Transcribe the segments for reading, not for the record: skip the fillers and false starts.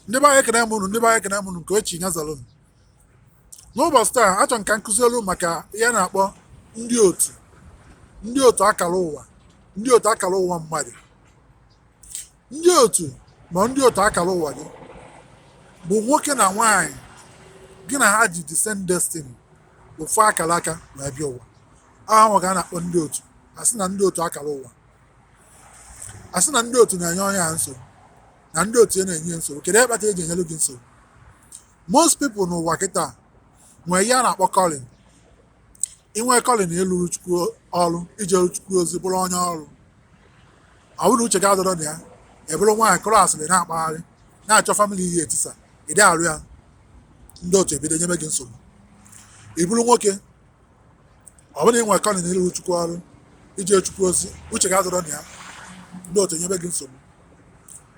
Ndị be anyị, ekene m unu. Ndị be anyị, ekene m unu. Nke ochi nyazalụ unu n'ụbọchị taa, achọrọ m ka m kụzielu maka ihe a na-akpọ ndị otu, ndị otu akara ụwa, ndị otu akara ụwa mmadụ, ndị otu ma ndị otu akara ụwa gị bụ nwoke na nwaanyị gị na ha ji the same destiny, ofu akara aka wee bịa ụwa ahụ ka a na-akpọ ndị otu. Asị na ndị otu akara ụwa, asị na ndị otu na-enye onye a nsogbu, na ndị otu ya na-enye ya nsogbu. Kedu ihe kpata eji enyelu gị nsogbu? Most people n'ụwa kịta nwee ihe a na-akpọ calling. Inwe calling na ịlụrụ Chukwu ọrụ, ijere Chukwu ozi, bụrụ onye ọrụ. Ọ bụrụ na uche gị adọrọ na ya, ị bụrụ nwaanyị kụrụ asịrị na-akpagharị na-achọ family ihe etisa, ịdị arụ ya, ndị otu ebido nyebe gị nsogbu. Ị bụrụ nwoke, ọ bụrụ na ị nwere calling na ịlụrụ Chukwu ọrụ, ije Chukwu ozi, uche gị adọrọ na ya, ndị otu enyebe gị nsogbu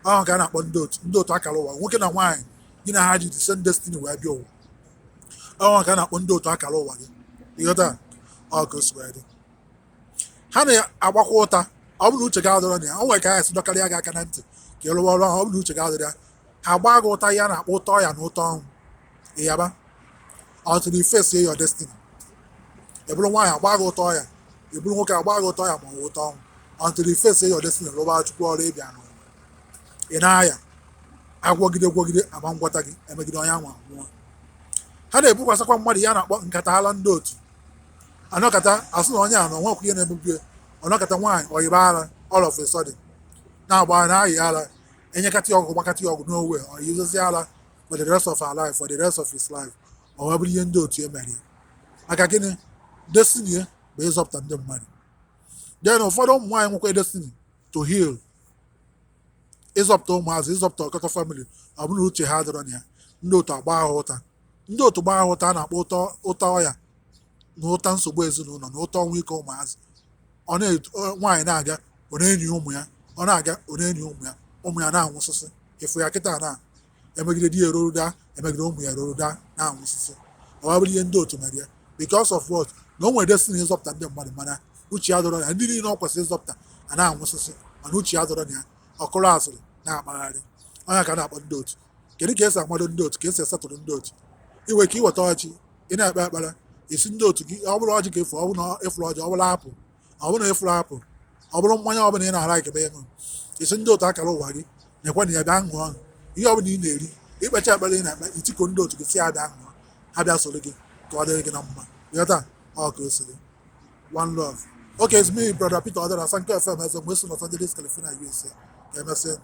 ahụ ka a na-akpọ ndị otu, ndị otu akara ụwa. Nwoke na nwaanyị gị na ha ji the same destiny wee bịa ụwa ahụ ka a na-akpọ ndị otu akara ụwa gị. Ịghọta? Ọ ka o si wee dị. Ha na-agbakwa ụta. Ọ bụrụ na uche gị adọrọ na ya, o nwere ka ha esi dọkarịa gị aka na ntị ka ị rụwa ọrụ ahụ. Ọ bụrụ na uche gị adọrọ ya, ha gbaa gị ụta, ihe a na-akpọ ụta ọya na ụta ọnwụ, ịyaba until you face your destiny. Ị bụrụ nwaanyị, agba gị ụta ọya. Ị bụrụ nwoke, agba gị ụta ọya ma ọ bụ ụta ọnwụ until you face your destiny, rụba Chukwu ọrụ ịbịa n'ụwa. Ị na-aya, agwọgide gwọgide, ama ngwọta gị, emegide onye anwa nwụọ. Ha na-ebukwasịkwa mmadụ ya na-akpọ nkata ala. Ndị otu anọkata, asị na onye a na onwekwa ihe na-emebi. Ọnọkata, nwaanyị oyiba ara, all of a sudden na-agba na-ayị ara, enyekata ya ọgwụ, gbakata ya ọgwụ n'owe, ọ yizozi ara for the rest of her life, for the rest of his life. Ọ wee bụrụ ihe ndị otu emere ya. Maka gịnị? Destiny ya bụ ịzọpụta ndị mmadụ. Then ụfọdụ ụmụ nwaanyị nwekwa destiny to heal, ịzọpụta ụmụazị, ịzọpụta ọkọkọ family. Ọ bụrụ na uche ha dọrọ na ya, ndị otu agba ha ụta. Ndị otu gbaa ha ụta a na-akpọ ụtọ, ụta ọya na ụta nsogbu ezinụlọ na ụta ọnwụ ike ụmụazị. Ọ na nwaanyị na-aga, ọ na-enyi ụmụ ya, ọ na-aga, ọ na-enyi ụmụ ya, ụmụ ya na-anwụsịsị. Ịfụ ya kịta na emegide di ya eroru daa, emegide ụmụ ya eroru daa, na-anwụsịsị. Ọ bụrụ ihe ndị otu mere ya, because of what? Na o nwere destiny ịzọpụta ndị mmadụ, mana uche ya dọrọ na ya. Ndị niile ọ kwesịrị ịzọpụta a na-anwụsịsị, mana uche ya dọrọ na ya, ọkụrụ asịrị na-akpagharị. Ọnya ka a na-akpọ ndị otu. Kedu ka esi amado ndị otu, ka esi esetụrụ ndị otu? Iwe ka iweta ọjị, ị na-ekpe ekpere, isi ndị otu gị, ọ bụrụ ọjị ka efu, ọ bụrụ na ịfụrụ ọjị, ọ bụrụ apụ, ọ bụrụ na ịfụrụ apụ, ọ bụrụ mmanya ọbụla ị na-ara ikebe ịṅụ, isi ndị otu akara ụwa gị na-ekwe na ya bịa ṅụọ. Ihe ọbụla ị na-eri, ikpecha ekpere ị na-ekpe, itiko ndị otu gị si ya bịa ṅụọ, ha bịa soro gị ka ọ dịrị gị na mma. Ghọta? Ọ ka o siri. One love. Okay, it's me, Brother Peter Odera, Sanko FM, eze mgbe si Los Angeles, California, USA. Ka emesịa.